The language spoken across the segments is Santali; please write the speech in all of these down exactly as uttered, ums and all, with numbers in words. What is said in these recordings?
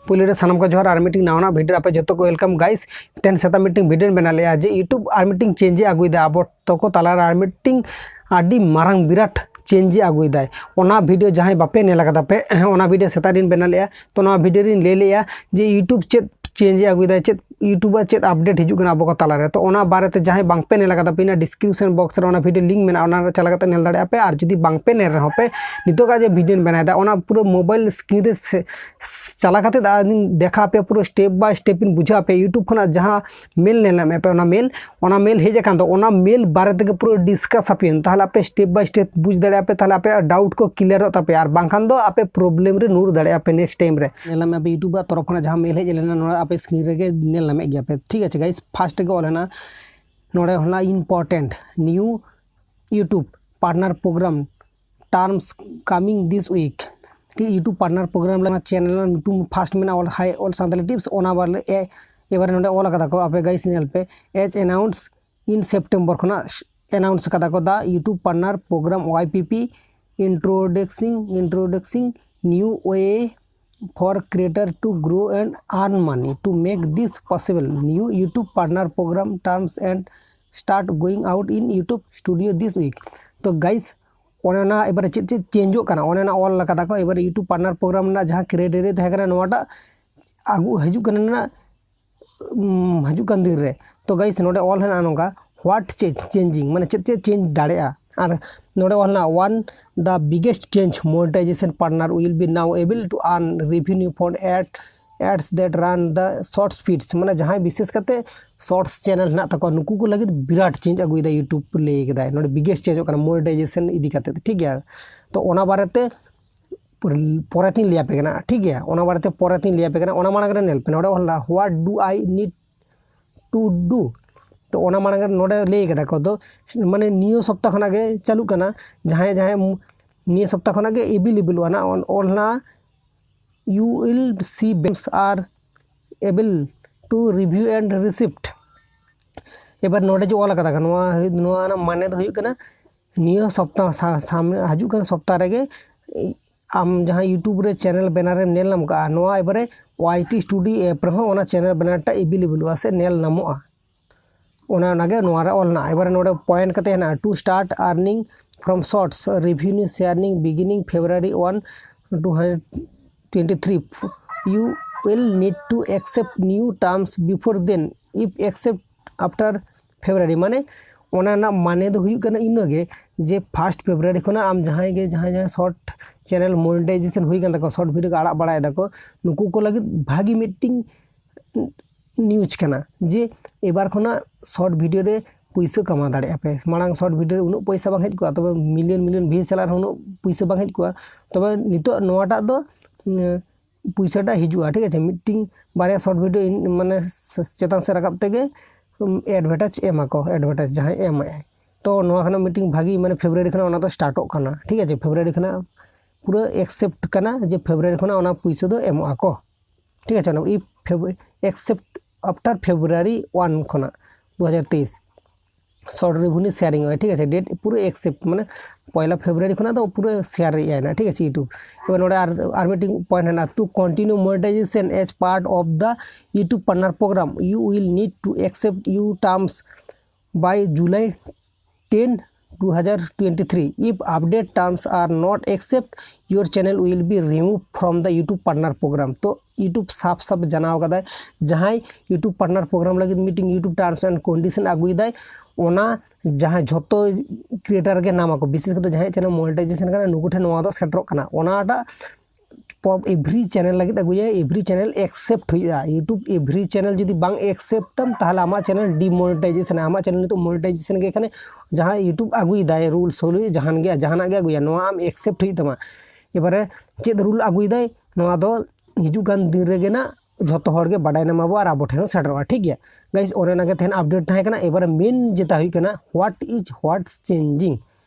ᱯᱩᱭᱞᱩ ᱨᱮ ᱥᱟᱱᱟᱢ ᱠᱚ ᱡᱚᱦᱟᱨ, ᱟᱨ ᱢᱤᱫᱴᱤᱝ ᱱᱟᱣᱟᱱᱟᱜ ᱵᱷᱤᱰᱤᱭᱳ ᱨᱮ ᱟᱯᱮ ᱡᱚᱛᱚ ᱠᱚ welcome guys᱾ ᱛᱮᱦᱮᱧ ᱥᱮᱛᱟᱜ ᱢᱤᱫᱴᱤᱝ ᱵᱷᱤᱰᱤᱭᱳᱧ ᱵᱮᱱᱟᱣ ᱞᱮᱜᱼᱟ ᱡᱮ YouTube ᱟᱨ ᱢᱤᱫᱴᱤᱝ ᱪᱮᱧᱡᱽ ᱮ ᱟᱹᱜᱩᱭᱮᱫᱟ ᱟᱵᱚ ᱛᱟᱠᱚ ᱛᱟᱞᱟᱨᱮ, ᱟᱨ ᱢᱤᱫᱴᱤᱝ ᱟᱹᱰᱤ ᱢᱟᱨᱟᱝ ᱵᱤᱨᱟᱴ ᱪᱮᱧᱡᱽ ᱮ ᱟᱹᱜᱩᱭᱮᱫᱟᱭ᱾ ᱚᱱᱟ ᱵᱷᱤᱰᱤᱭᱳ ᱡᱟᱦᱟᱸᱭ ᱵᱟᱯᱮ ᱧᱮᱞ ᱟᱠᱟᱫᱟ ᱯᱮ, ᱚᱱᱟ ᱵᱷᱤᱰᱤᱭᱳ ᱥᱮᱛᱟᱜ ᱨᱤᱧ ᱵᱮᱱᱟᱣ ᱞᱮᱜᱼᱟ᱾ ᱛᱚ ᱱᱚᱣᱟ ᱵᱷᱤᱰᱤᱭᱳ ᱨᱤᱧ ᱞᱟᱹᱭ ᱞᱮᱜᱼᱟ ᱡᱮ YouTube ᱪᱮᱫ ᱪᱮᱧᱡᱽ ᱮ ᱟᱹᱜᱩᱭᱮᱫᱟᱭ, ᱪᱮᱫ YouTube ᱟᱜ ᱪᱮᱫ ᱟᱯᱰᱮᱴ ᱦᱤᱡᱩᱜ ᱠᱟᱱᱟ ᱟᱵᱚ ᱠᱚ ᱛᱟᱞᱟᱨᱮ᱾ ᱛᱚ ᱚᱱᱟ ᱵᱟᱨᱮᱛᱮ ᱡᱟᱦᱟᱸᱭ ᱵᱟᱝᱯᱮ ᱧᱮᱞ ᱟᱠᱟᱫᱟ ᱯᱮ, ᱤᱧᱟᱹᱜ ᱰᱤᱥᱠᱨᱤᱯᱥᱚᱱ ᱵᱚᱠᱥ ᱨᱮ ᱚᱱᱟ ᱵᱷᱤᱰᱤᱭᱳ ᱞᱤᱝᱠ ᱢᱮᱱᱟᱜᱼᱟ, ᱚᱱᱟ ᱨᱮ ᱪᱟᱞᱟᱣ ᱠᱟᱛᱮ ᱧᱮᱞ ᱫᱟᱲᱮᱭᱟᱜᱼᱟ ᱯᱮ᱾ ᱟᱨ ᱡᱩᱫᱤ ᱵᱟᱝᱯᱮ ᱧᱮᱞ ᱨᱮᱦᱚᱸ ᱯᱮ, ᱱᱤᱛᱚᱜᱟᱜ ᱡᱮ ᱵᱷᱤᱰᱤᱭᱳᱧ ᱵᱮᱱᱟᱣᱮᱫᱟ ᱚᱱᱟ ᱯᱩᱨᱟᱹ ᱢᱳᱵᱟᱭᱤᱞ ᱥᱠᱨᱤᱱ ᱨᱮ ᱥᱮ ᱪᱟᱞᱟᱣ ᱠᱟᱛᱮ ᱟᱹᱞᱤᱧ ᱫᱮᱠᱷᱟᱣ ᱟᱯᱮᱭᱟ, ᱯᱩᱨᱟᱹ step by step ᱤᱧ ᱵᱩᱡᱷᱟᱹᱣ ᱟᱯᱮᱭᱟ᱾ YouTube ᱠᱷᱚᱱᱟᱜ ᱡᱟᱦᱟᱸ ᱢᱮᱞ ᱧᱮᱞ ᱧᱟᱢᱮᱫ ᱯᱮ, ᱚᱱᱟ ᱢᱮᱞ, ᱚᱱᱟ ᱢᱮᱞ ᱦᱮᱡ ᱟᱠᱟᱱ ᱫᱚ, ᱚᱱᱟ ᱢᱮᱞ ᱵᱟᱨᱮ ᱛᱮᱜᱮ ᱯᱩᱨᱟᱹ ᱰᱤᱥᱠᱟᱥ ᱟᱯᱮᱭᱟᱹᱧ᱾ ᱛᱟᱦᱚᱞᱮ ᱟᱯᱮ step by step ᱵᱩᱡᱽ ᱫᱟᱲᱮᱭᱟᱜᱼᱟ ᱯᱮ, ᱛᱟᱦᱚᱞᱮ ᱟᱯᱮᱭᱟᱜ ᱰᱟᱣᱩᱴ ᱠᱚ ᱠᱞᱤᱭᱟᱨᱚᱜ ᱛᱟᱯᱮᱭᱟ, ᱟᱨ ᱵᱟᱝᱠᱷᱟᱱ ᱫᱚ ᱟᱯᱮ ᱯᱨᱚᱵᱞᱮᱢ ᱨᱮ ᱧᱩᱨ ᱫᱟᱲᱮᱭᱟᱜᱼᱟ ᱯᱮ ᱱᱮᱠᱥᱴ ᱴᱟᱭᱤᱢ ᱨᱮ᱾ ᱧᱮᱞ ᱧᱟᱢᱮᱫ ᱟᱯᱮ YouTube ᱟᱜ ᱛᱚᱨᱚᱯ ᱠᱷᱚᱱᱟᱜ ᱡᱟᱦᱟᱸ ᱢᱮᱞ ᱦᱮᱡ ᱞᱮᱱᱟ, ᱱᱚᱣᱟ ᱟᱯᱮ ᱥᱠᱨᱤᱱ ᱨᱮᱜᱮ ᱧᱮᱞ ᱧᱟᱢᱮᱫ ᱜᱮᱭᱟ ᱯᱮ, ᱴᱷᱤᱠ ᱟᱪᱷᱮ ᱜᱟᱭᱤᱥ᱾ ᱯᱷᱟᱥᱴ ᱨᱮᱜᱮ ᱚᱞ ᱦᱮᱱᱟᱜᱼᱟ, ᱱᱚᱰᱮ ᱦᱚᱸ ᱦᱮᱱᱟᱜᱼᱟ important new YouTube partner program terms coming this week᱾ ᱴᱷᱤᱠ, YouTube partner program ᱨᱮᱱᱟᱜ ᱪᱮᱱᱮᱞ ᱨᱮᱱᱟᱜ ᱧᱩᱛᱩᱢ ᱯᱷᱟᱥᱴ ᱢᱮᱱᱟᱜᱼᱟ ᱚᱞ ᱦᱟᱭ ᱚᱞ ᱥᱟᱱᱛᱟᱲᱤ ᱴᱤᱯᱥ, ᱚᱱᱟ ᱵᱟᱨ ᱮ-, ᱮᱵᱟᱨᱮ ᱱᱚᱰᱮ ᱚᱞ ᱟᱠᱟᱫᱟ ᱠᱚ, ᱟᱯᱮ ᱜᱟᱭᱤᱥ ᱧᱮᱞ ᱯᱮ, as announced in September ᱠᱷᱚᱱᱟᱜ ᱮᱱᱟᱣᱩᱱᱥ ᱟᱠᱟᱫᱟ ᱠᱚ, the YouTube partner program Y P P introducing, introducing new way for creator to grow and earn money. To make this possible, new YouTube partner program terms and start going out in YouTube Studio this week. ᱛᱚ ᱜᱟᱭᱤᱥ, ᱚᱱᱮ ᱚᱱᱟ ᱮᱵᱟᱨᱮ ᱪᱮᱫ ᱪᱮᱫ ᱪᱮᱧᱡᱚᱜ ᱠᱟᱱᱟ, ᱚᱱᱮ ᱚᱱᱟ ᱚᱞ ᱟᱠᱟᱫᱟ ᱠᱚ᱾ ᱮᱵᱟᱨᱮ YouTube partner program ᱨᱮᱱᱟᱜ ᱡᱟᱦᱟᱸ ᱠᱨᱟᱭᱴᱮᱨᱤᱭᱟ ᱛᱟᱦᱮᱸ ᱠᱟᱱᱟ, ᱱᱚᱣᱟᱴᱟᱜ ᱟᱹᱜᱩ ᱦᱤᱡᱩᱜ ᱠᱟᱱᱟ ᱱᱟᱜ, ᱩᱢ, ᱦᱤᱡᱩᱜ ᱠᱟᱱ ᱫᱤᱱ ᱨᱮ᱾ ᱛᱚ ᱜᱟᱭᱤᱥ, ᱱᱚᱰᱮ ᱚᱞ ᱦᱮᱱᱟᱜᱼᱟ ᱱᱚᱝᱠᱟ, what change, changing, ᱢᱟᱱᱮ ᱪᱮᱫ ᱪᱮᱫ ᱪᱮᱧᱡᱽ ᱫᱟᱲᱮᱭᱟᱜᱼᱟ᱾ ᱟᱨ ᱱᱚᱰᱮ ᱚᱞ ᱦᱮᱱᱟᱜᱼᱟ, one, the biggest change, monetization partner will be now able to earn revenue for ad, ads that run the short feeds. ᱢᱟᱱᱮ ᱡᱟᱦᱟᱸᱭ ᱵᱤᱥᱮᱥ ᱠᱟᱛᱮ ᱥᱚᱨᱴᱥ ᱪᱮᱱᱮᱞ ᱦᱮᱱᱟᱜ ᱛᱟᱠᱚᱣᱟ, ᱱᱩᱠᱩ ᱠᱚ ᱞᱟᱹᱜᱤᱫ ᱵᱤᱨᱟᱴ ᱪᱮᱧᱡᱽ ᱟᱹᱜᱩᱭᱮᱫᱟ YouTube, ᱞᱟᱹᱭ ᱠᱟᱫᱟᱭ᱾ ᱱᱚᱰᱮ ᱵᱤᱜᱮᱥᱴ ᱪᱮᱧᱡᱚᱜ ᱠᱟᱱᱟ ᱢᱚᱱᱤᱴᱟᱭᱡᱮᱥᱚᱱ ᱤᱫᱤ ᱠᱟᱛᱮ, ᱴᱷᱤᱠ ᱜᱮᱭᱟ᱾ ᱛᱚ ᱚᱱᱟ ᱵᱟᱨᱮᱛᱮ ᱯᱚᱨᱮᱛᱤᱧ ᱞᱟᱹᱭ ᱟᱯᱮ ᱠᱟᱱᱟ, ᱴᱷᱤᱠ ᱜᱮᱭᱟ᱾ ᱚᱱᱟ ᱵᱟᱨᱮᱛᱮ ᱯᱚᱨᱮᱛᱤᱧ ᱞᱟᱹᱭ ᱟᱯᱮ ᱠᱟᱱᱟ᱾ ᱚᱱᱟ ᱢᱟᱲᱟᱝ ᱨᱮ ᱧᱮᱞ ᱯᱮ, ᱱᱚᱰᱮ ᱚᱞ ᱦᱮᱱᱟᱜᱼᱟ, what do I need to do? ᱛᱚ ᱚᱱᱟ ᱢᱟᱲᱟᱝ ᱨᱮ ᱱᱚᱰᱮ ᱞᱟᱹᱭ ᱠᱟᱫᱟ ᱠᱚ, ᱫᱚ ᱢᱟᱱᱮ ᱱᱤᱭᱟᱹ ᱥᱚᱯᱛᱟ ᱠᱷᱚᱱᱟᱜ ᱜᱮ ᱪᱟᱹᱞᱩᱜ ᱠᱟᱱᱟ᱾ ᱡᱟᱦᱟᱸᱭ ᱡᱟᱦᱟᱸᱭ ᱢᱩ-, ᱱᱤᱭᱟᱹ ᱥᱚᱯᱛᱟ ᱠᱷᱚᱱᱟᱜ ᱜᱮ ᱮᱵᱮᱞᱮᱵᱮᱞᱚᱜᱼᱟ ᱱᱟᱜ, ᱚᱞ ᱦᱮᱱᱟᱜᱼᱟ, you will see banks are able to review and receipt᱾ ᱮᱵᱟᱨ ᱱᱚᱰᱮ ᱡᱮ ᱚᱞ ᱟᱠᱟᱫᱟ ᱠᱚ, ᱱᱚᱣᱟ ᱦᱩᱭᱩᱜ, ᱱᱚᱣᱟ ᱨᱮᱱᱟᱜ ᱢᱟᱱᱮ ᱫᱚ ᱦᱩᱭᱩᱜ ᱠᱟᱱᱟ, ᱱᱤᱭᱟᱹ ᱥᱚᱯᱛᱟ ᱥᱟ-, ᱥᱟᱢᱱᱮ ᱦᱤᱡᱩᱜ ᱠᱟᱱ ᱥᱚᱯᱛᱟ ᱨᱮᱜᱮ ᱟᱢ ᱡᱟᱦᱟᱸ YouTube ᱨᱮ channel banner ᱮᱢ ᱧᱮᱞ ᱧᱟᱢ ᱠᱟᱜᱼᱟ, ᱱᱚᱣᱟ ᱮᱵᱟᱨᱮ Y T Studio app ᱨᱮᱦᱚᱸ ᱚᱱᱟ channel banner ᱴᱟᱜ available ᱚᱜᱼᱟ ᱥᱮ ᱧᱮᱞ ᱧᱟᱢᱚᱜᱼᱟ᱾ ᱚᱱᱟ ᱚᱱᱟᱜᱮ ᱱᱚᱣᱟ ᱨᱮ ᱚᱞ ᱦᱮᱱᱟᱜᱼᱟ᱾ ᱮᱵᱟᱨᱮ ᱱᱚᱰᱮ point ᱠᱟᱛᱮ ᱦᱮᱱᱟᱜᱼᱟ, to start earning from shorts, revenue sharing beginning February one, two thousand twenty-three, you will need to accept new terms before then. If accept after February, ᱢᱟᱱᱮ ᱚᱱᱟ ᱨᱮᱱᱟᱜ ᱢᱟᱱᱮ ᱫᱚ ᱦᱩᱭᱩᱜ ᱠᱟᱱᱟ ᱤᱱᱟᱹᱜᱮ, ᱡᱮ first February ᱠᱷᱚᱱᱟᱜ ᱟᱢ ᱡᱟᱦᱟᱸᱭ ᱜᱮ ᱡᱟᱦᱟᱸᱭ ᱡᱟᱦᱟᱸᱭ short channel monetization ᱦᱩᱭ ᱠᱟᱱ ᱛᱟᱠᱚᱣᱟ, short video ᱠᱚ ᱟᱲᱟᱜ ᱵᱟᱲᱟᱭ ᱫᱟᱠᱚ, ᱱᱩᱠᱩ ᱠᱚ ᱞᱟᱹᱜᱤᱫ ᱵᱷᱟᱜᱤ ᱢᱤᱫᱴᱤᱝ news ᱠᱟᱱᱟ, ᱡᱮ ᱮᱵᱟᱨ ᱠᱷᱚᱱᱟᱜ short video ᱨᱮ ᱯᱩᱭᱥᱟᱹ ᱠᱟᱢᱟᱣ ᱫᱟᱲᱮᱭᱟᱜᱼᱟ ᱯᱮ᱾ ᱢᱟᱲᱟᱝ short video ᱨᱮ ᱩᱱᱟᱹᱜ ᱯᱚᱭᱥᱟ ᱵᱟᱝ ᱦᱮᱡ ᱠᱚᱜᱼᱟ, ᱛᱚᱵᱮ million million views ᱪᱟᱞᱟᱜ ᱨᱮᱦᱚᱸ ᱩᱱᱟᱹᱜ ᱯᱩᱭᱥᱟᱹ ᱵᱟᱝ ᱦᱮᱡ ᱠᱚᱜᱼᱟ, ᱛᱚᱵᱮ ᱱᱤᱛᱚᱜ ᱱᱚᱣᱟᱴᱟᱜ ᱫᱚ, ᱩᱸ, ᱯᱩᱭᱥᱟᱹᱴᱟᱜ ᱦᱤᱡᱩᱜᱼᱟ, ᱴᱷᱤᱠ ᱟᱪᱷᱮ᱾ ᱢᱤᱫᱴᱤᱝ ᱵᱟᱨᱭᱟ short video ᱤᱧ ᱢᱟᱱᱮ ᱥ-, ᱪᱮᱛᱟᱱ ᱥᱮᱫ ᱨᱟᱠᱟᱵ ᱛᱮᱜᱮ, ᱩᱸ, advertise ᱮᱢᱟᱠᱚ, advertise ᱡᱟᱦᱟᱸᱭ ᱮᱢᱟᱭ᱾ ᱛᱚ ᱱᱚᱣᱟ ᱠᱷᱚᱱᱟᱜ ᱢᱤᱫᱴᱤᱝ ᱵᱷᱟᱜᱤ ᱢᱟᱱᱮ February ᱠᱷᱚᱱᱟᱜ ᱚᱱᱟ ᱫᱚ startᱚᱜ ᱠᱟᱱᱟ, ᱴᱷᱤᱠ ᱟᱪᱷᱮ᱾ February ᱠᱷᱚᱱᱟᱜ ᱯᱩᱨᱟᱹ accept ᱠᱟᱱᱟ ᱡᱮ February ᱠᱷᱚᱱᱟᱜ ᱚᱱᱟ ᱯᱩᱭᱥᱟᱹ ᱫᱚ ᱮᱢᱚᱜ ᱟᱠᱚ, ᱴᱷᱤᱠ ᱟᱪᱷᱮ᱾ ᱚᱱᱟ if Feb-, accept after February one ᱠᱷᱚᱱᱟᱜ ᱫᱩ ᱦᱟᱡᱟᱨ ᱛᱮᱭᱤᱥ᱾ Short revenue sharing ᱚᱜᱼᱟ, ᱴᱷᱤᱠ ᱟᱪᱷᱮ᱾ Date ᱯᱩᱨᱟᱹ accept, ᱢᱟᱱᱮ ᱯᱚᱭᱞᱟ February ᱠᱷᱚᱱᱟᱜ ᱫᱚ ᱯᱩᱨᱟᱹ share ᱮᱜᱼᱟᱭ ᱱᱟ, ᱴᱷᱤᱠ ᱟᱪᱷᱮ, YouTube᱾ ᱮᱵᱟᱨ ᱱᱚᱰᱮ ᱟᱨ, ᱟᱨ ᱢᱤᱫᱴᱤᱝ point ᱦᱮᱱᱟᱜᱼᱟ, to continue monetization as part of the YouTube Partner Program, you will need to accept new terms by July ten, two thousand twenty-three. If update terms are not accept, your channel will be removed from the YouTube Partner Program. ᱛᱚ YouTube ᱥᱟᱯ ᱥᱟᱯ ᱡᱟᱱᱟᱣ ᱠᱟᱫᱟᱭ, ᱡᱟᱦᱟᱸᱭ YouTube Partner Program ᱞᱟᱹᱜᱤᱫ ᱢᱤᱫᱴᱤᱝ YouTube terms and condition ᱟᱹᱜᱩᱭᱮᱫᱟᱭ, ᱚᱱᱟ ᱡᱟᱦᱟᱸᱭ ᱡᱷᱚᱛᱚ creator ᱜᱮ ᱱᱟᱢ ᱟᱠᱚ, ᱵᱤᱥᱮᱥ ᱠᱟᱛᱮ ᱡᱟᱦᱟᱸᱭ channel monetization ᱠᱟᱱᱟ, ᱱᱩᱠᱩ ᱴᱷᱮᱱ ᱱᱚᱣᱟ ᱫᱚ ᱥᱮᱴᱮᱨᱚᱜ ᱠᱟᱱᱟ᱾ ᱚᱱᱟᱴᱟᱜ ᱯᱚᱵ every channel ᱞᱟᱹᱜᱤᱫ ᱟᱹᱜᱩᱭᱟ, every channel accept ᱦᱩᱭᱩᱜᱼᱟ᱾ YouTube every channel ᱡᱩᱫᱤ ᱵᱟᱝ accept ᱟᱢ, ᱛᱟᱦᱚᱞᱮ ᱟᱢᱟᱜ channel demonetization, ᱟᱢᱟᱜ channel ᱱᱤᱛᱚᱜ monetization ᱜᱮ ᱠᱟᱱᱟ᱾ ᱡᱟᱦᱟᱸ YouTube ᱟᱹᱜᱩᱭᱮᱫᱟᱭ, rules ᱦᱳᱞᱳᱭ ᱡᱟᱦᱟᱱ ᱜᱮ, ᱡᱟᱦᱟᱱᱟᱜ ᱜᱮ ᱟᱹᱜᱩᱭᱟ, ᱱᱚᱣᱟ ᱟᱢ accept ᱦᱩᱭᱩᱜ ᱛᱟᱢᱟ᱾ ᱮᱵᱟᱨᱮ ᱪᱮᱫ rule ᱟᱹᱜᱩᱭᱮᱫᱟᱭ, ᱱᱚᱣᱟ ᱫᱚ ᱦᱤᱡᱩᱜ ᱠᱟᱱ ᱫᱤᱱ ᱨᱮᱜᱮ ᱱᱟᱜ ᱡᱷᱚᱛᱚ ᱦᱚᱲ ᱜᱮ ᱵᱟᱰᱟᱭ ᱧᱟᱢᱟᱵᱚ ᱟᱨ ᱟᱵᱚ ᱴᱷᱮᱱ ᱦᱚᱸ ᱥᱮᱴᱮᱨᱚᱜᱼᱟ, ᱴᱷᱤᱠ ᱜᱮᱭᱟ᱾ Guys, ᱚᱱᱮ ᱚᱱᱟᱜᱮ ᱛᱟᱦᱮᱱ update ᱛᱟᱦᱮᱸ ᱠᱟᱱᱟ᱾ ᱮᱵᱟᱨᱮ main ᱡᱮᱴᱟ ᱦᱩᱭᱩᱜ ᱠᱟᱱᱟ, what is, what's changing?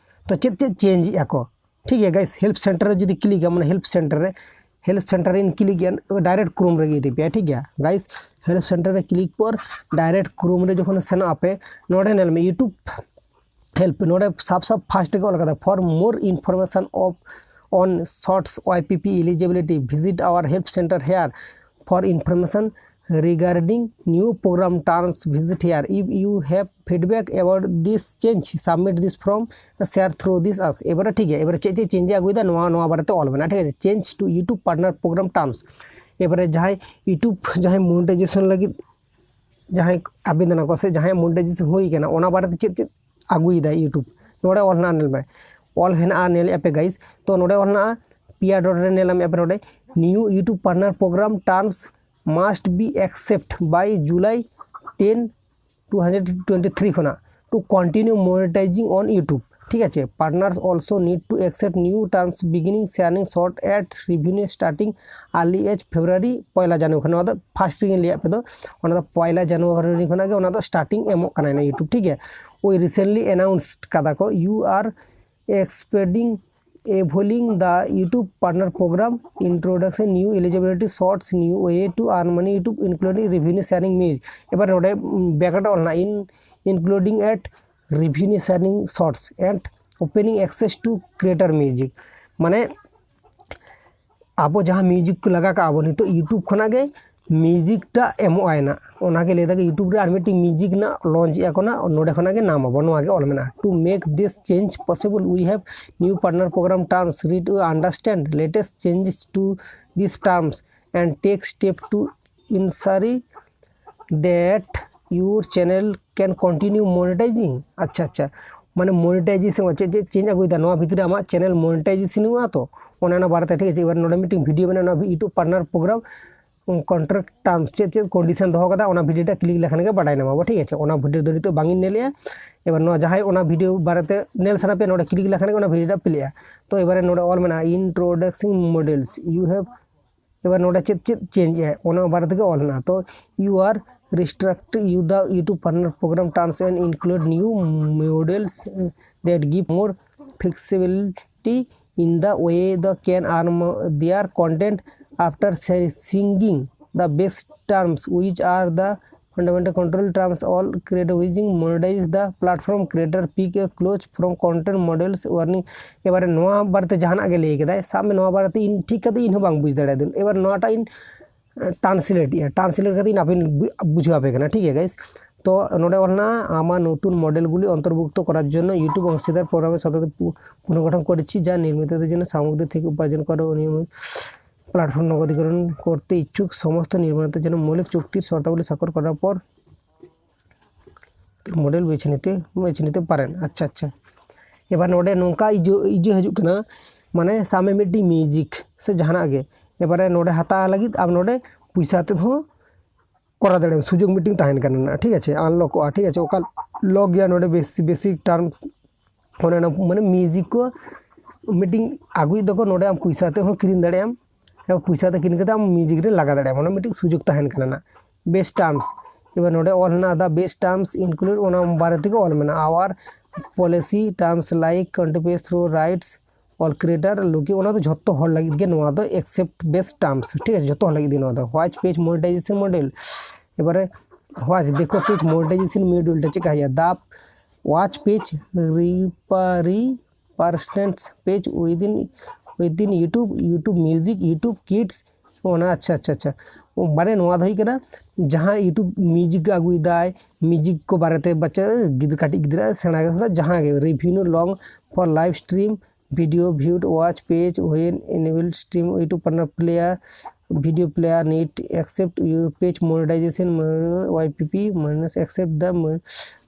ᱛᱚ ᱪᱮᱫ ᱪᱮᱫ change ᱮᱜᱼᱟ ᱠᱚ, ᱴᱷᱤᱠ ᱜᱮᱭᱟ᱾ Guys, help center ᱨᱮ ᱡᱩᱫᱤ click ᱟ, ᱢᱟᱱᱮ help center ᱨᱮ, help center ᱨᱮᱧ click ᱮᱜᱼᱟ, direct Chrome ᱨᱮᱜᱮ ᱤᱫᱤ ᱯᱮᱭᱟ, ᱴᱷᱤᱠ ᱜᱮᱭᱟ᱾ Guys, help center ᱨᱮ click ᱯᱚᱨ direct Chrome ᱨᱮ ᱡᱚᱠᱷᱚᱱ ᱥᱮᱱᱚᱜ ᱟᱯᱮ, ᱱᱚᱰᱮ ᱧᱮᱞ ᱢᱮ YouTube help, ᱱᱚᱰᱮ ᱥᱟᱵ ᱥᱟᱵ first ᱨᱮᱜᱮ ᱚᱞ ᱠᱟᱫᱟ, for more information of on Shorts Y P P eligibility, visit our help center here. For information regarding new program terms, visit here. If you have feedback about this change, submit this form, share through this us. এবারে ঠিক আছে, এবারে ᱪᱮᱫ ᱪᱮᱫ ᱪᱮᱧᱡ ᱮ ᱟᱹᱜᱩᱭᱮᱫᱟ, ᱱᱚᱣᱟ ᱱᱚᱣᱟ ᱵᱟᱨᱮᱛᱮ ᱚᱞ ᱢᱮᱱᱟᱜᱼᱟ, ᱴᱷᱤᱠ ᱟᱪᱷᱮ? Change to YouTube partner program terms. ᱮᱵᱟᱨᱮ ᱡᱟᱦᱟᱸᱭ YouTube, ᱡᱟᱦᱟᱸᱭ ᱢᱚᱱᱤᱴᱟᱭᱡᱮᱥᱚᱱ ᱞᱟᱹᱜᱤᱫ ᱡᱟᱦᱟᱸᱭ ᱟᱵᱮᱫᱚᱱ ᱟᱠᱚ ᱥᱮ ᱡᱟᱦᱟᱸᱭ ᱢᱚᱱᱤᱴᱟᱭᱡᱮᱥᱚᱱ ᱦᱩᱭ ᱠᱟᱱᱟ, ᱚᱱᱟ ᱵᱟᱨᱮᱛᱮ ᱪᱮᱫ ᱪᱮᱫ ᱟᱹᱜᱩᱭᱮᱫᱟᱭ YouTube, ᱱᱚᱰᱮ ᱚᱞ ᱦᱮᱱᱟᱜᱼᱟ, ᱧᱮᱞ ᱢᱮ, ᱚᱞ ᱦᱮᱱᱟᱜᱼᱟ, ᱧᱮᱞᱮᱫᱼᱟ ᱯᱮ ᱜᱟᱭᱤᱥ᱾ ᱛᱚ ᱱᱚᱰᱮ ᱚᱞ ᱦᱮᱱᱟᱜᱼᱟ, ᱯᱤᱭᱟ ᱰᱚᱴ ᱨᱮ ᱧᱮᱞ ᱢᱮ ᱟᱯᱮ ᱱᱚᱰᱮ, new YouTube partner program terms must be accept by July ten, two thousand twenty-three ᱠᱷᱚᱱᱟᱜ, to continue monetizing on YouTube. ᱴᱷᱤᱠ ᱟᱪᱷᱮ? Partners also need to accept new terms beginning sharing short at revenue starting early as February ᱯᱚᱭᱞᱟ ᱡᱟᱱᱩᱣᱟᱨᱤ ᱠᱷᱚᱱ᱾ ᱱᱚᱣᱟ ᱫᱚ ᱯᱷᱟᱥᱴ ᱨᱮᱜᱮᱧ ᱞᱟᱹᱭᱟᱫ ᱯᱮ ᱫᱚ, ᱚᱱᱟ ᱫᱚ ᱯᱚᱭᱞᱟ ᱡᱟᱱᱩᱣᱟᱨᱤ ᱠᱷᱚᱱᱟᱜ ᱜᱮ ᱚᱱᱟ ᱫᱚ ᱥᱴᱟᱨᱴᱤᱝ ᱮᱢᱚᱜ ᱠᱟᱱᱟᱭ ᱱᱟ YouTube, ᱴᱷᱤᱠ ᱜᱮᱭᱟ? ᱳᱭ recently announced ᱠᱟᱫᱟ ᱠᱚ, you are expanding, evolving the YouTube partner program, introduction new eligibility, shorts new way to earn money, YouTube including revenue sharing means. এবার নোটে ব্যাকআপটা অল না, in including at revenue sharing shorts and opening access to creator music. মানে ᱟᱵᱚ ᱡᱟᱦᱟᱸ ᱢᱤᱣᱡᱤᱠ ᱠᱚ ᱞᱟᱜᱟ ᱠᱟᱜᱼᱟ ᱵᱚ ᱱᱤᱛᱚᱜ YouTube ᱠᱷᱚᱱᱟᱜ ᱜᱮ ᱢᱤᱣᱡᱤᱠ ᱴᱟᱜ ᱮᱢᱚᱜ ᱟᱭ ᱱᱟᱜ᱾ ᱚᱱᱟᱜᱮ ᱞᱟᱹᱭ ᱫᱟᱠᱚ YouTube ᱨᱮ ᱟᱨ ᱢᱤᱫᱴᱤᱡ ᱢᱤᱣᱡᱤᱠ ᱱᱟᱜ ᱞᱚᱧᱪ ᱮᱫᱟ ᱠᱚ ᱱᱟᱜ, ᱱᱚᱰᱮ ᱠᱷᱚᱱᱟᱜ ᱜᱮ ᱱᱟᱢ ᱟᱵᱚ, ᱱᱚᱣᱟ ᱜᱮ ᱚᱞ ᱢᱮᱱᱟᱜᱼᱟ᱾ To make this change possible, we have new partner program terms, read to understand latest changes to these terms and take step to ensure that your channel can continue monetizing. ᱟᱪᱪᱷᱟ ᱟᱪᱪᱷᱟ, ᱢᱟᱱᱮ ᱢᱚᱱᱤᱴᱟᱭᱡᱮᱥᱚᱱ ᱪᱮᱫ ᱪᱮᱫ ᱪᱮᱧᱡᱽ ᱟᱹᱜᱩᱭᱮᱫᱟ, ᱱᱚᱣᱟ ᱵᱷᱤᱛᱨᱤ ᱨᱮ ᱟᱢᱟᱜ ᱪᱮᱱᱮᱞ ᱢᱚᱱᱤᱴᱟᱭᱡᱮᱥᱚᱱ ᱦᱩᱭᱩᱜᱼᱟ ᱛᱚ, ᱚᱱᱮ ᱚᱱᱟ ᱵᱟᱨᱮᱛᱮ, ᱴᱷᱤᱠ ᱟᱪᱷᱮ? ᱮᱵᱟᱨ ᱱᱚᱰᱮ ᱢᱤᱫᱴᱮᱱ ᱵᱷᱤᱰᱤᱭᱳ ᱢᱮᱱᱟᱜᱼᱟ, ᱚᱱᱟ YouTube partner program contract terms ᱪᱮᱫ ᱪᱮᱫ ᱠᱚᱱᱰᱤᱥᱚᱱ ᱫᱚᱦᱚ ᱠᱟᱫᱟ, ᱚᱱᱟ ᱵᱷᱤᱰᱤᱭᱳ ᱴᱟᱜ ᱠᱞᱤᱠ ᱞᱮᱠᱷᱟᱱ ᱜᱮ ᱵᱟᱰᱟᱭ ᱧᱟᱢᱟ ᱵᱚ, ᱴᱷᱤᱠ ᱟᱪᱷᱮ? ᱚᱱᱟ ᱵᱷᱤᱰᱤᱭᱳ ᱫᱚ ᱱᱤᱛᱚᱜ ᱵᱟᱝ ᱤᱧ ᱧᱮᱞᱮᱜᱼᱟ᱾ ᱮᱵᱟᱨ ᱱᱚᱣᱟ ᱡᱟᱦᱟᱸᱭ ᱚᱱᱟ ᱵᱷᱤᱰᱤᱭᱳ ᱵᱟᱨᱮᱛᱮ ᱧᱮᱞ ᱥᱟᱱᱟ ᱯᱮᱭᱟ, ᱱᱚᱰᱮ ᱠᱞᱤᱠ ᱞᱮᱠᱷᱟᱱ ᱜᱮ ᱚᱱᱟ ᱵᱷᱤᱰᱤᱭᱳ ᱴᱟᱜ ᱯᱞᱮᱜᱼᱟ᱾ ᱛᱚ ᱮᱵᱟᱨᱮ ᱱᱚᱰᱮ ᱚᱞ ᱢᱮᱱᱟᱜᱼᱟ introducing models, you have, ᱮᱵᱟᱨ ᱱᱚᱰᱮ ᱪᱮᱫ ᱪᱮᱫ ᱪᱮᱧᱡᱽ ᱮ, ᱚᱱᱟ ᱵᱟᱨᱮ ᱛᱮᱜᱮ ᱚᱞ ᱦᱮᱱᱟᱜᱼᱟ᱾ ᱛᱚ you are restricted you the YouTube partner program terms and include new models, uh, that give more flexibility in the way the can earn mo- their content after sa- singing the best terms, which are the Fundamental control terms all creator using monetize the platform creator pick a close from content models warning. ᱮᱵᱟᱨᱮ ᱱᱚᱣᱟ ᱵᱟᱨᱮᱛᱮ ᱡᱟᱦᱟᱱᱟᱜ ᱜᱮ ᱞᱟᱹᱭ ᱠᱮᱫᱟᱭ, ᱥᱟᱵ ᱢᱮ ᱱᱚᱣᱟ ᱵᱟᱨᱮᱛᱮ ᱤᱧ ᱴᱷᱤᱠ ᱠᱟᱛᱮ ᱤᱧ ᱦᱚᱸ ᱵᱟᱝ ᱵᱩᱡᱽ ᱫᱟᱲᱮᱭᱟᱫᱟᱹᱧ᱾ ᱮᱵᱟᱨ ᱱᱚᱣᱟᱴᱟᱜ ᱤᱧ translate ᱮᱜᱼᱟ, translate ᱠᱟᱛᱮ ᱤᱧ ᱟᱯᱮ ᱵᱩᱡᱷᱟᱹᱣ ᱟᱯᱮ ᱠᱟᱱᱟ, ᱴᱷᱤᱠ ᱜᱮᱭᱟ guys? ᱛᱚ ᱱᱚᱰᱮ ᱚᱞ ᱦᱮᱱᱟᱜᱼᱟ, ᱟᱢᱟᱜ ᱱᱚᱛᱩᱱ ᱢᱚᱰᱮᱞ ᱜᱩᱞᱤ ᱚᱱᱛᱚᱨᱵᱷᱩᱠᱛᱚ ᱠᱚᱨᱟᱨ ᱡᱚᱱᱱᱚ YouTube অংশীদার প্রোগ্রামের সাথে পুনর্গঠন করেছি, যা নির্মাতাদের জন্য সামগ্রী থেকে উপার্জন করে অনিয়মিত প্ল্যাটফর্ম নগদীকরণ করতে ইচ্ছুক সমস্ত নির্মাতা যেন মৌলিক চুক্তির শর্তাবলী স্বাক্ষর করার পর ᱢᱚᱰᱮᱞ ᱵᱮᱪᱷᱮ ᱱᱤᱛᱮ ᱵᱮᱪᱷᱮ ᱱᱤᱛᱮ ᱯᱟᱨᱮᱱ᱾ ᱟᱪᱪᱷᱟ, ᱟᱪᱪᱷᱟ᱾ ᱮᱵᱟᱨ ᱱᱚᱰᱮ ᱱᱚᱝᱠᱟ ᱤᱡᱟᱹ ᱤᱡᱟᱹ ᱦᱤᱡᱩᱜ ᱠᱟᱱᱟ, ᱢᱟᱱᱮ ᱥᱟᱵ ᱢᱮ ᱢᱤᱫᱴᱤᱡ ᱢᱤᱣᱡᱤᱠ ᱥᱮ ᱡᱟᱦᱟᱱᱟᱜ ᱜᱮ, ᱮᱵᱟᱨᱮ ᱱᱚᱰᱮ ᱦᱟᱛᱟᱣ ᱞᱟᱹᱜᱤᱫ ᱟᱢ ᱱᱚᱰᱮ ᱯᱚᱭᱥᱟ ᱟᱛᱮᱫ ᱦᱚᱸ ᱠᱚᱨᱟᱣ ᱫᱟᱲᱮᱭᱟᱜᱼᱟᱢ, ᱥᱩᱡᱳᱜᱽ ᱢᱤᱫᱴᱤᱡ ᱛᱟᱦᱮᱱ ᱠᱟᱱᱟ ᱱᱟᱜ, ᱴᱷᱤᱠ ᱟᱪᱷᱮ? ᱟᱱᱞᱚᱠᱚᱜᱼᱟ, ᱴᱷᱤᱠ ᱟᱪᱷᱮ? ᱚᱠᱟ ᱞᱚᱠ ᱜᱮᱭᱟ ᱱᱚᱰᱮ ᱵᱮᱥ ᱵᱮᱥᱤᱠ ᱴᱟᱨᱢᱥ, ᱚᱱᱮ ᱚᱱᱟ ᱢᱟᱱᱮ ᱢᱤᱣᱡᱤᱠ ᱠᱚ ᱢᱤᱫᱴᱤᱡ ᱟᱹᱜᱩᱭᱮᱫ ᱫᱚᱠᱚ, ᱱᱚᱰᱮ ᱟᱢ ᱯᱚᱭᱥᱟ ᱟᱛᱮᱫ ᱦᱚᱸ ᱠᱤᱨᱤᱧ ᱫᱟᱲᱮᱭᱟᱜᱼᱟᱢ, ᱮᱵᱟᱨ ᱯᱚᱭᱥᱟ ᱟᱛᱮ ᱠᱤᱨᱤᱧ ᱠᱟᱛᱮ ᱟᱢ ᱢᱤᱣᱡᱤᱠ ᱨᱮ ᱞᱟᱜᱟᱣ ᱫᱟᱲᱮᱭᱟᱜᱼᱟᱢ, ᱚᱱᱟ ᱢᱤᱫᱴᱤᱡ ᱥᱩᱡᱳᱜᱽ ᱛᱟᱦᱮᱱ ᱠᱟᱱᱟ ᱱᱟᱜ᱾ ᱵᱮᱥᱴ ᱴᱟᱨᱢᱥ, ᱮᱵᱟᱨ ᱱᱚᱰᱮ ᱚᱞ ᱦᱮᱱᱟᱜᱼᱟ the best terms include, ᱚᱱᱟ ᱵᱟᱨᱮ ᱛᱮᱜᱮ ᱚᱞ ᱢᱮᱱᱟᱜᱼᱟ, our policy terms like content through rights all creator ᱞᱩᱠᱤ, ᱚᱱᱟ ᱫᱚ ᱡᱷᱚᱛᱚ ᱦᱚᱲ ᱞᱟᱹᱜᱤᱫ ᱜᱮ ᱱᱚᱣᱟ ᱫᱚ, except best terms, ᱴᱷᱤᱠ ᱟᱪᱷᱮ? ᱡᱷᱚᱛᱚ ᱦᱚᱲ ᱞᱟᱹᱜᱤᱫ ᱜᱮ ᱱᱚᱣᱟ ᱫᱚ᱾ Watch page monetization model, ᱮᱵᱟᱨᱮ watch ᱫᱮᱠᱷᱚ page monetization model ᱴᱟ ᱪᱮᱫ ᱠᱟ ᱦᱩᱭᱩᱜᱼᱟ? The watch page repertoire percent page within within YouTube, YouTube Music, YouTube Kids, ᱚᱱᱟ, ᱟᱪᱪᱷᱟ, ᱟᱪᱪᱷᱟ, ᱟᱪᱪᱷᱟ᱾ ᱢᱟᱱᱮ ᱱᱚᱣᱟ ᱫᱚ ᱦᱩᱭᱩᱜ ᱠᱟᱱᱟ ᱡᱟᱦᱟᱸ YouTube Music ᱟᱹᱜᱩᱭᱮᱫᱟᱭ, ᱢᱤᱣᱡᱤᱠ ᱠᱚ ᱵᱟᱨᱮᱛᱮ ᱵᱟᱪᱪᱟ ᱜᱤᱫᱽᱨᱟᱹ, ᱠᱟᱹᱴᱤᱡ ᱜᱤᱫᱽᱨᱟᱹ, ᱥᱮᱬᱟ ᱜᱤᱫᱽᱨᱟᱹ, ᱡᱟᱦᱟᱸ ᱜᱮ, revenue long for live stream video viewed, watch page when enable stream, YouTube partner player, video player need accept page monetization, Y P P minus accept the,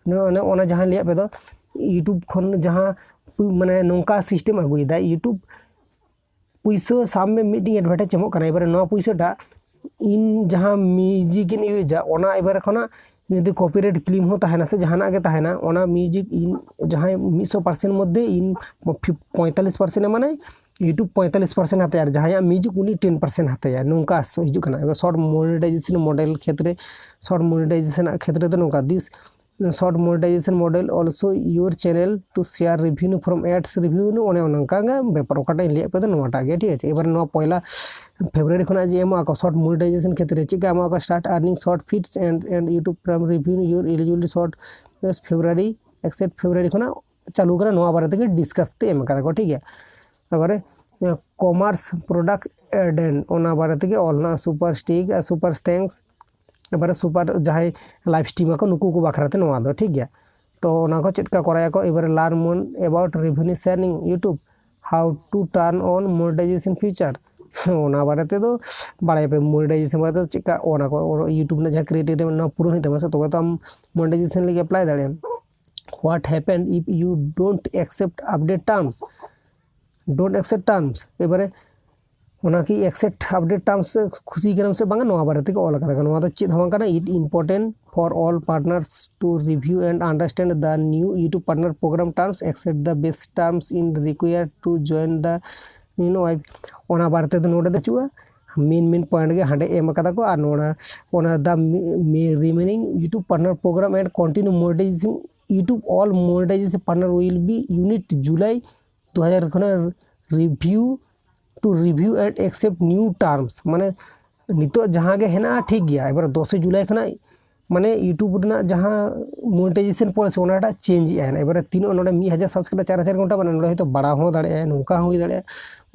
ᱚᱱᱟ, ᱚᱱᱟ ᱡᱟᱦᱟᱸ ᱞᱟᱹᱭᱟᱫ ᱯᱮ ᱫᱚ, YouTube ᱠᱷᱚᱱ ᱡᱟᱦᱟᱸ ᱯᱩ-, ᱢᱟᱱᱮ ᱱᱚᱝᱠᱟ system ᱟᱹᱜᱩᱭᱮᱫᱟᱭ YouTube, ᱯᱩᱭᱥᱟᱹ ᱥᱟᱵ ᱢᱮ ᱢᱤᱫᱴᱤᱡ advertise ᱮᱢᱚᱜ ᱠᱟᱱᱟ, ᱮᱵᱟᱨᱮ ᱱᱚᱣᱟ ᱯᱩᱭᱥᱟᱹᱴᱟᱜ ᱤᱧ ᱡᱟᱦᱟᱸ ᱢᱤᱣᱡᱤᱠ ᱤᱧ ᱤᱭᱩᱡᱟ, ᱚᱱᱟ ᱮᱵᱟᱨᱮ ᱠᱷᱚᱱᱟᱜ ᱡᱩᱫᱤ copyright claim ᱦᱚᱸ ᱛᱟᱦᱮᱱᱟ ᱥᱮ ᱡᱟᱦᱟᱱᱟᱜ ᱜᱮ ᱛᱟᱦᱮᱱᱟ, ᱚᱱᱟ ᱢᱤᱣᱡᱤᱠ ᱤᱧ ᱡᱟᱦᱟᱸᱭ ᱢᱤᱫᱥᱚ percent ᱢᱚᱫᱽᱫᱷᱮ ᱤᱧ ᱯᱚᱸᱭᱛᱟᱞᱞᱤᱥ percent ᱮᱢᱟᱱᱟᱭ, YouTube ᱯᱚᱸᱭᱛᱟᱞᱞᱤᱥ percent ᱦᱟᱛᱟᱭᱟ, ᱟᱨ ᱡᱟᱦᱟᱸᱭᱟᱜ ᱢᱤᱣᱡᱤᱠ ᱩᱱᱤ ten percent ᱦᱟᱛᱟᱭᱟ᱾ ᱱᱚᱝᱠᱟ ᱦᱤᱡᱩᱜ ᱠᱟᱱᱟ᱾ ᱮᱵᱟᱨ short monetization model ᱠᱷᱮᱛᱨᱮ, short monetization ᱠᱷᱮᱛᱨᱮ ᱫᱚ ᱱᱚᱝᱠᱟ, this short monetization model also your channel to share revenue from ads revenue, ᱚᱱᱮ ᱚᱱᱠᱟ ᱜᱮ ᱵᱮᱯᱟᱨ, ᱚᱠᱟᱴᱟᱜ ᱤᱧ ᱞᱟᱹᱭᱟᱫ ᱯᱮ ᱫᱚ ᱱᱚᱣᱟᱴᱟᱜ ᱜᱮ, ᱴᱷᱤᱠ ᱟᱪᱷᱮ᱾ ᱮᱵᱟᱨ ᱱᱚᱣᱟ ᱯᱚᱭᱞᱟ ᱯᱷᱮᱵᱽᱨᱩᱣᱟᱨᱤ ᱠᱷᱚᱱᱟᱜ ᱡᱮ ᱮᱢᱚᱜ ᱟᱠᱚ short monetization ᱠᱷᱮᱛᱨᱮ ᱪᱮᱫ ᱠᱟ ᱮᱢᱚᱜ ᱟᱠᱚ, start earning short feeds and and YouTube Premium revenue your eligibility short, February, ᱮᱠᱥᱮᱴ February ᱠᱷᱚᱱᱟᱜ ᱪᱟᱹᱞᱩ ᱠᱟᱱᱟ, ᱱᱚᱣᱟ ᱵᱟᱨᱮ ᱛᱮᱜᱮ ᱰᱤᱥᱠᱟᱥ ᱛᱮ ᱮᱢ ᱠᱟᱫᱟ ᱠᱚ, ᱴᱷᱤᱠ ᱜᱮᱭᱟ᱾ ᱛᱟᱨᱯᱚᱨᱮ commerce product add ᱚᱱᱟ ᱵᱟᱨᱮ ᱛᱮᱜᱮ ᱚᱞ ᱦᱮᱱᱟᱜᱼᱟ, super stick ᱟᱨ super thanks, ᱮᱵᱟᱨᱮ super ᱡᱟᱦᱟᱸᱭ live stream ᱟᱠᱚ ᱱᱩᱠᱩ ᱠᱚ ᱵᱟᱠᱷᱨᱟ ᱛᱮ ᱱᱚᱣᱟ ᱫᱚ, ᱴᱷᱤᱠ ᱜᱮᱭᱟ᱾ ᱛᱚ ᱚᱱᱟ ᱠᱚ ᱪᱮᱫ ᱠᱟ ᱠᱚᱨᱟᱭᱟᱠᱚ, ᱮᱵᱟᱨᱮ learn more about revenue sharing YouTube, how to turn on monetization feature, ᱚᱱᱟ ᱵᱟᱨᱮ ᱛᱮᱫᱚ ᱵᱟᱲᱟᱭᱟᱯᱮ, monetization ᱵᱟᱨᱮ ᱛᱮᱫᱚ ᱪᱮᱫ ᱠᱟ ᱚᱱᱟ ᱠᱚ YouTube ᱨᱮᱱᱟᱜ ᱡᱟᱦᱟᱸ criteria ᱚᱱᱟ ᱯᱩᱨᱩᱱ ᱦᱩᱭᱩᱜ ᱛᱟᱢᱟ ᱥᱮ, ᱛᱚᱵᱮ ᱛᱚ ᱟᱢ monetization ᱞᱟᱹᱜᱤᱫ apply ᱫᱟᱲᱮᱭᱟᱜᱼᱟᱢ᱾ What happen if you don't accept update terms? Don't accept terms, ᱮᱵᱟᱨᱮ ᱚᱱᱟ ᱠᱤ accept update terms ᱠᱷᱩᱥᱤ ᱠᱟᱱᱟᱢ ᱥᱮ ᱵᱟᱝᱟ, ᱱᱚᱣᱟ ᱵᱟᱨᱮ ᱛᱮᱜᱮ ᱚᱞ ᱠᱟᱫᱟ ᱠᱚ᱾ ᱱᱚᱣᱟ ᱫᱚ ᱪᱮᱫ ᱦᱚᱸ ᱵᱟᱝ ᱠᱟᱱᱟ, it important for all partners to review and understand the new YouTube partner program terms, accept the best terms in required to join the, you know, ᱚᱱᱟ ᱵᱟᱨᱮ ᱛᱮᱫᱚ ᱱᱚᱰᱮ ᱫᱚ ᱵᱟᱹᱪᱩᱜᱼᱟ᱾ ᱢᱮᱱ ᱢᱮᱱ ᱯᱚᱭᱮᱱᱴ ᱜᱮ ᱦᱟᱸᱰᱮ ᱮᱢ ᱠᱟᱫᱟ ᱠᱚ, ᱟᱨ ᱱᱚᱰᱮ ᱚᱱᱟ the remaining YouTube partner program and continue monetization YouTube all monetization partner will be unit July ᱫᱩ ᱦᱟᱡᱟᱨ ᱠᱷᱚᱱᱟᱜ review to review and accept new terms, ᱢᱟᱱᱮ ᱱᱤᱛᱚᱜ ᱡᱟᱦᱟᱸ ᱜᱮ ᱦᱮᱱᱟᱜᱼᱟ ᱴᱷᱤᱠ ᱜᱮᱭᱟ, ᱮᱵᱟᱨ ᱫᱚᱥᱮ ᱡᱩᱞᱟᱭ ᱠᱷᱚᱱᱟᱜ ᱢᱟᱱᱮ YouTube ᱨᱮᱱᱟᱜ ᱡᱟᱦᱟᱸ monetization policy ᱚᱱᱟᱴᱟᱜ change ᱮᱜᱼᱟ᱾ ᱮᱵᱟᱨᱮ ᱛᱤᱱᱟᱹᱜ ᱱᱚᱰᱮ ᱢᱤᱫ ᱦᱟᱡᱟᱨ subscriber ᱪᱟᱨ ᱦᱟᱡᱟᱨ ᱜᱷᱚᱱᱴᱟ, ᱢᱟᱱᱮ ᱱᱚᱰᱮ ᱦᱚᱭᱛᱳ ᱵᱟᱲᱟᱣ ᱦᱚᱸ ᱫᱟᱲᱮᱭᱟᱜᱼᱟ, ᱱᱚᱝᱠᱟ ᱦᱚᱸ ᱦᱩᱭ ᱫᱟᱲᱮᱭᱟᱜᱼᱟ,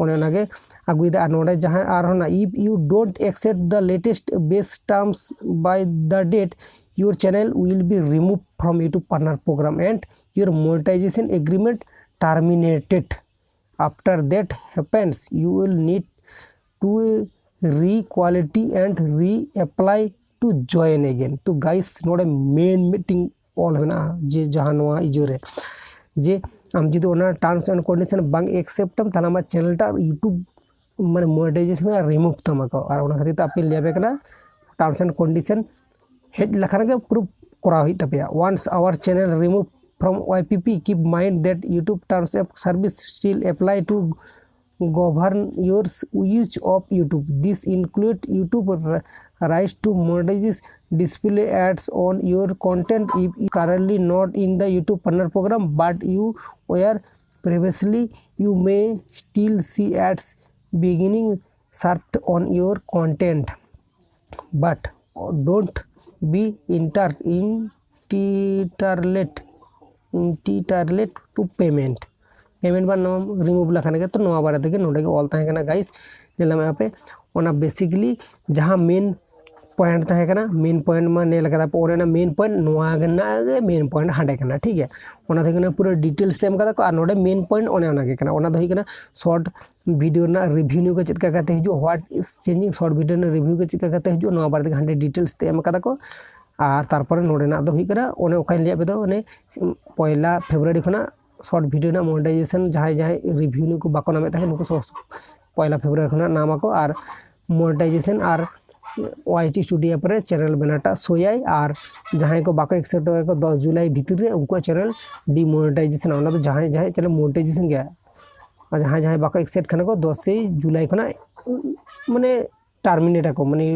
ᱚᱱᱮ ᱚᱱᱟᱜᱮ ᱟᱹᱜᱩᱭᱮᱫᱟ᱾ ᱟᱨ ᱱᱚᱰᱮ ᱡᱟᱦᱟᱸ ᱟᱨᱦᱚᱸ ᱱᱟ, if you don't accept the latest best terms by the date, your channel will be removed from YouTube partner program and your monetization agreement terminated. After that happens, you will need to re-quality and reapply to join again. ᱛᱚ guys, ᱱᱚᱰᱮ ᱢᱮᱱ ᱢᱤᱫᱴᱤᱝ ᱚᱞ ᱢᱮᱱᱟᱜᱼᱟ, ᱡᱮ ᱡᱟᱦᱟᱸ ᱱᱚᱣᱟ ᱤᱭᱟᱹ ᱨᱮ, ᱡᱮ ᱟᱢ ᱡᱩᱫᱤ ᱚᱱᱟ terms and condition ᱵᱟᱝ accept ᱟᱢ, ᱛᱟᱦᱞᱮ ᱟᱢᱟᱜ channel ᱴᱟᱜ YouTube ᱢᱟᱱᱮ monetization ᱨᱮ remove ᱛᱟᱢᱟ ᱠᱚ᱾ ᱟᱨ ᱚᱱᱟ ᱠᱷᱟᱹᱛᱤᱨ ᱛᱮ ᱟᱯᱮ ᱞᱟᱹᱭ ᱟᱯᱮ ᱠᱟᱱᱟ, terms and condition ᱦᱮᱡ ᱞᱮᱠᱷᱟᱱ ᱜᱮ ᱯᱨᱩᱯ ᱠᱚᱨᱟᱣ ᱦᱩᱭᱩᱜ ᱛᱟᱯᱮᱭᱟ᱾ Once our channel remove from Y P P, keep mind that YouTube terms of service still apply to govern your use of YouTube. This includes YouTube rights to monetize display ads on your content. If you currently not in the YouTube Partner Program but you were previously, you may still see ads beginning served on your content, but don't be enter entitled entitled to payment. Payment ᱵᱟ ᱱᱚᱣᱟ remove ᱞᱮᱠᱷᱟᱱ ᱜᱮ, ᱛᱚ ᱱᱚᱣᱟ ᱵᱟᱨᱮ ᱛᱮᱜᱮ ᱱᱚᱰᱮ ᱜᱮ ᱚᱞ ᱛᱟᱦᱮᱸ ᱠᱟᱱᱟ ᱜᱟᱭᱤᱥ, ᱧᱮᱞ ᱧᱟᱢᱮᱫᱼᱟ ᱯᱮ᱾ ᱚᱱᱟ basically ᱡᱟᱦᱟᱸ main point ᱛᱟᱦᱮᱸ ᱠᱟᱱᱟ, main point ᱢᱟ ᱧᱮᱞ ᱠᱟᱫᱟ ᱯᱮ, ᱚᱱᱮ ᱚᱱᱟ main point ᱱᱚᱣᱟ ᱜᱮ ᱨᱮᱱᱟᱜ ᱜᱮ main point ᱦᱟᱸᱰᱮ ᱠᱟᱱᱟ, ᱴᱷᱤᱠ ᱜᱮᱭᱟ᱾ ᱚᱱᱟ ᱫᱚ ᱦᱩᱭᱩᱜ ᱠᱟᱱᱟ ᱯᱩᱨᱟᱹ details ᱛᱮ ᱮᱢ ᱠᱟᱫᱟ ᱠᱚ, ᱟᱨ ᱱᱚᱰᱮ main point ᱚᱱᱮ ᱚᱱᱟ ᱜᱮ ᱠᱟᱱᱟ᱾ ᱚᱱᱟ ᱫᱚ ᱦᱩᱭᱩᱜ ᱠᱟᱱᱟ short video ᱨᱮᱱᱟᱜ revenue ᱠᱚ ᱪᱮᱫ ᱞᱮᱠᱟ ᱠᱟᱛᱮ ᱦᱤᱡᱩᱜᱼᱟ, what is changing, short video ᱨᱮᱱᱟᱜ revenue ᱠᱚ ᱪᱮᱫ ᱞᱮᱠᱟ ᱠᱟᱛᱮ ᱦᱤᱡᱩᱜᱼᱟ, ᱱᱚᱣᱟ ᱵᱟᱨᱮ ᱛᱮ ᱦᱟᱸᱰᱮ details ᱛᱮ ᱮᱢ ᱠᱟᱫᱟ ᱠᱚ᱾ ᱟᱨ ᱛᱟᱨᱯᱚᱨᱮ ᱱᱚᱰᱮᱱᱟᱜ ᱫᱚ ᱦᱩᱭᱩᱜ ᱠᱟᱱᱟ ᱚᱱᱮ ᱚᱠᱟᱧ ᱞᱟᱹᱭᱟᱫ ᱯᱮ ᱫᱚ, ᱚᱱᱮ ᱯᱚᱭᱞᱟ February ᱠᱷᱚᱱᱟᱜ short video ᱨᱮᱱᱟᱜ monetization ᱡᱟᱦᱟᱸᱭ ᱡᱟᱦᱟᱸᱭ revenue ᱠᱚ ᱵᱟᱠᱚ ᱧᱟᱢᱮᱫ ᱛᱟᱦᱮᱸᱫ, ᱱᱩᱠᱩ ᱥᱚ- ᱯᱚᱭᱞᱟ February ᱠᱷᱚᱱᱟᱜ ᱧᱟᱢ ᱟᱠᱚ᱾ ᱟᱨ monetization ᱟᱨ ᱳᱣᱟᱭ ᱮᱭᱤᱪ ᱮᱥ Studio ᱟᱯ ᱨᱮ channel banner ᱴᱟᱜ ᱥᱳᱭᱟᱭ, ᱟᱨ ᱡᱟᱦᱟᱸᱭ ᱠᱚ ᱵᱟᱠᱚ accept ᱟᱠᱟᱫ ᱠᱚ ᱫᱚᱥ ᱡᱩᱞᱟᱭ ᱵᱷᱤᱛᱤᱨ ᱨᱮ ᱩᱱᱠᱩᱣᱟᱜ channel demonetization, ᱚᱱᱟ ᱫᱚ ᱡᱟᱦᱟᱸᱭ ᱡᱟᱦᱟᱸᱭ channel monetization ᱜᱮᱭᱟ, ᱟᱨ ᱡᱟᱦᱟᱸᱭ ᱡᱟᱦᱟᱸᱭ ᱵᱟᱠᱚ accept ᱠᱷᱟᱱ ᱠᱚ ᱫᱚᱥᱮᱭ ᱡᱩᱞᱟᱭ ᱠᱷᱚᱱᱟᱜ ᱢᱟᱱᱮ terminate ᱟᱠᱚ, ᱢᱟᱱᱮ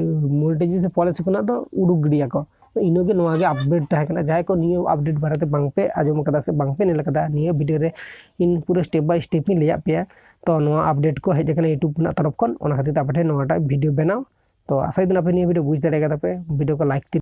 monetization policy ᱠᱷᱚᱱᱟᱜ ᱫᱚ ᱩᱰᱩᱠ ᱜᱤᱰᱤᱭᱟᱠᱚ᱾ ᱤᱱᱟᱹᱜᱮ, ᱱᱚᱣᱟ ᱜᱮ update ᱛᱟᱦᱮᱸ ᱠᱟᱱᱟ᱾ ᱡᱟᱦᱟᱸᱭ ᱠᱚ ᱱᱤᱭᱟᱹ update ᱵᱟᱨᱮᱛᱮ ᱵᱟᱝ ᱯᱮ ᱟᱸᱡᱚᱢ ᱠᱟᱫᱟ ᱥᱮ ᱵᱟᱝ ᱯᱮ ᱧᱮᱞ ᱠᱟᱫᱟ, ᱱᱤᱭᱟᱹ video ᱨᱮ ᱤᱧ ᱯᱩᱨᱟᱹ step by step ᱤᱧ ᱞᱟᱹᱭᱟᱫ ᱯᱮᱭᱟ᱾ ᱛᱚ ᱱᱚᱣᱟ update ᱠᱚ ᱦᱮᱡ ᱟᱠᱟᱱᱟ YouTube ᱨᱮᱱᱟᱜ ᱛᱚᱨᱚᱯ ᱠᱷᱚᱱ, ᱚᱱᱟ ᱠᱷᱟᱹᱛᱤᱨ ᱛᱮ ᱟᱯᱮ ᱴᱷᱮᱱ ᱱᱚᱣᱟᱴᱟᱜ video ᱵᱮᱱᱟᱣ᱾ ᱛᱚ ᱟᱥᱟᱭ ᱫᱟᱹᱧ ᱟᱯᱮ ᱱᱤᱭᱟᱹ video ᱵᱩᱡᱽ ᱫᱟᱲᱮ ᱠᱟᱫᱟ ᱯᱮ, video ᱠᱚ like